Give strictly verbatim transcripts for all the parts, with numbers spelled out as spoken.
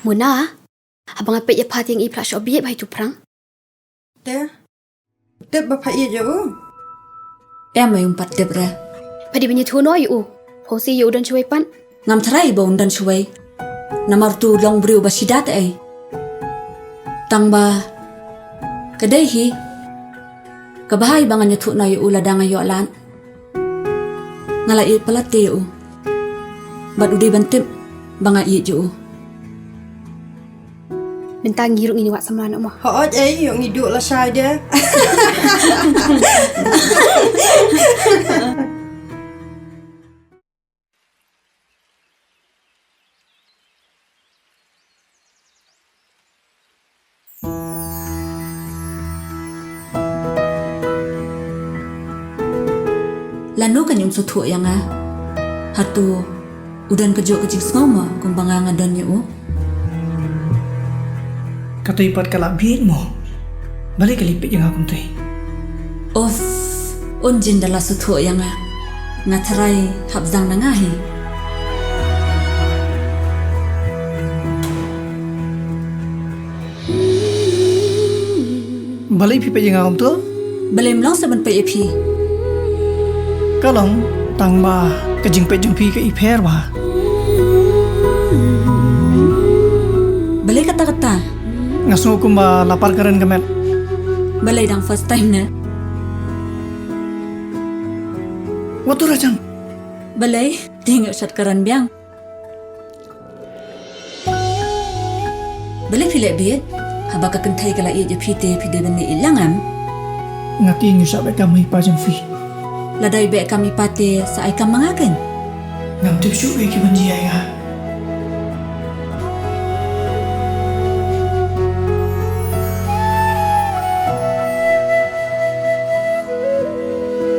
Mona, haba nga peit ïa pha te nga i phi la shoh bieit bha ïa utu u Phrang. Te, tip ba pha ïeit ïa u? Em, ai, um pat tip re. Pha dei ban ïathuh noh ïa u. Phewse ïa u don shawei pat. Ngam tharai ba un don shawei. Namar utu u long briew ba shida te ei. Tang ba ka dei hi kaba bha ba ngan ïathuh noh ïa u lada nga ïoh lad. Nga la ïeit palat te ïa u. Bad u dei ban tip ba nga ïeit ïa u. Mynta ngi ruh ngin ïa wad samla noh mo. Hooid ei, ïoh ngi duh lashai de. Lano kan ym sngewthuh ïa nga? Hato u don kajuh ka jingsngew mo kumba nga nga don ïa u? Katei pat ka la bieit mo. Balei ka leit peit ïa nga kumtei? Uff, un jin da la sngewthuh ïa nga. Nga tharai hap zang na nga hi. Balei phi peit ïa nga kumto? Balei ym long sa ban peit ïa phi? Ka long tang ba ka jingpeit jong phi ka i pher bha. Balei kata kata? Nga sngew kumba la par kren ka met. Balei dang first time ne? Wat tu ra jam. Balei? Ding ïoh shat kren biang. Balei phi leh bieit? Haba ka kynthei ka la ïeit ïa phi te phi dei ban leh ïeit lang em? Nga tieng ïa u shah beh kam i pa jong phi. Lada i beh kam i pa te sa ai kam ma nga kein. Ngam tip shuh ïa ki ban ji ïa nga.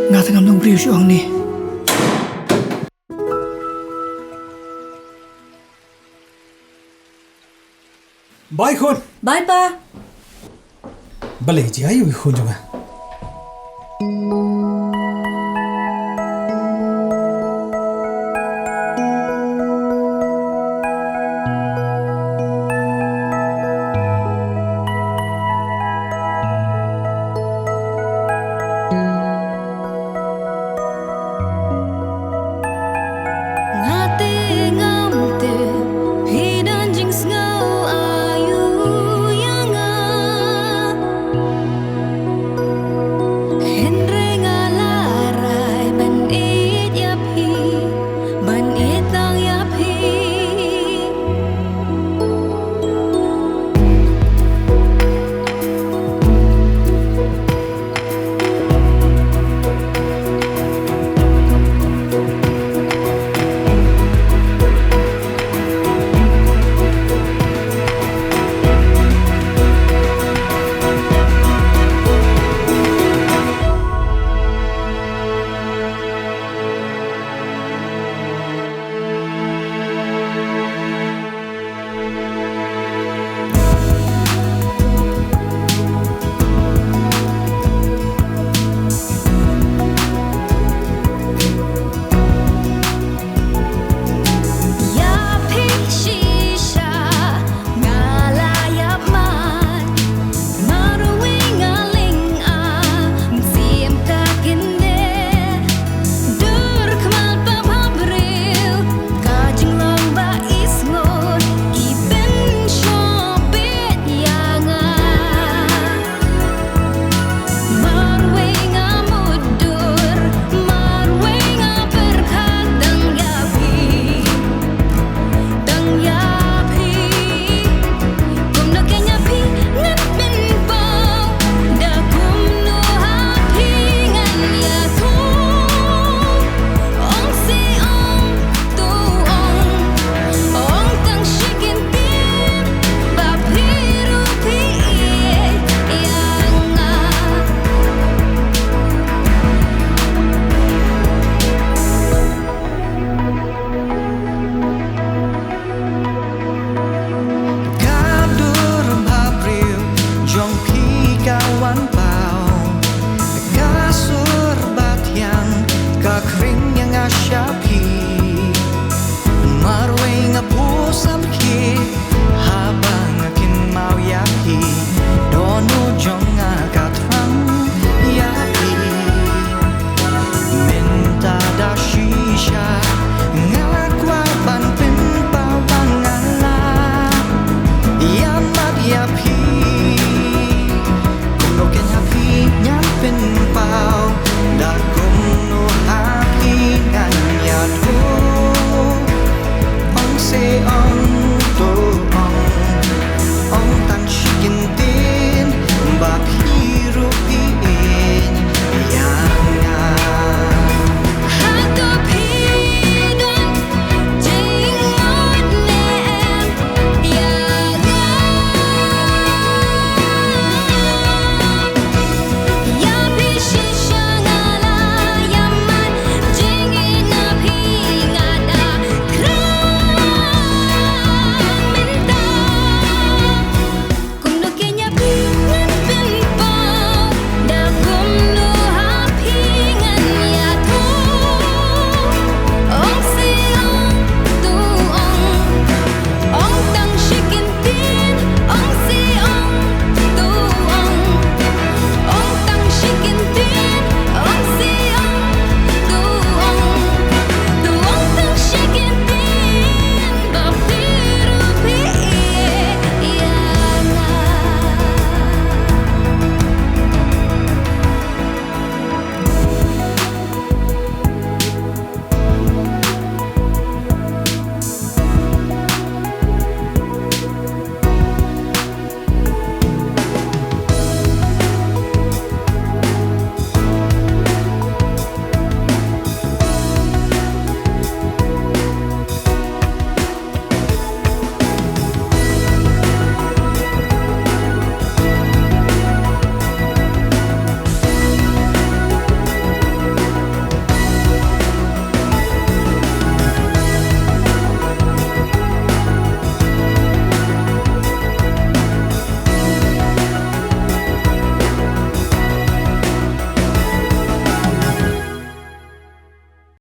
Nga te ngam long briew shuh hangne. Bye khun. Bye pa. Balei jia ïa u khun jong nga?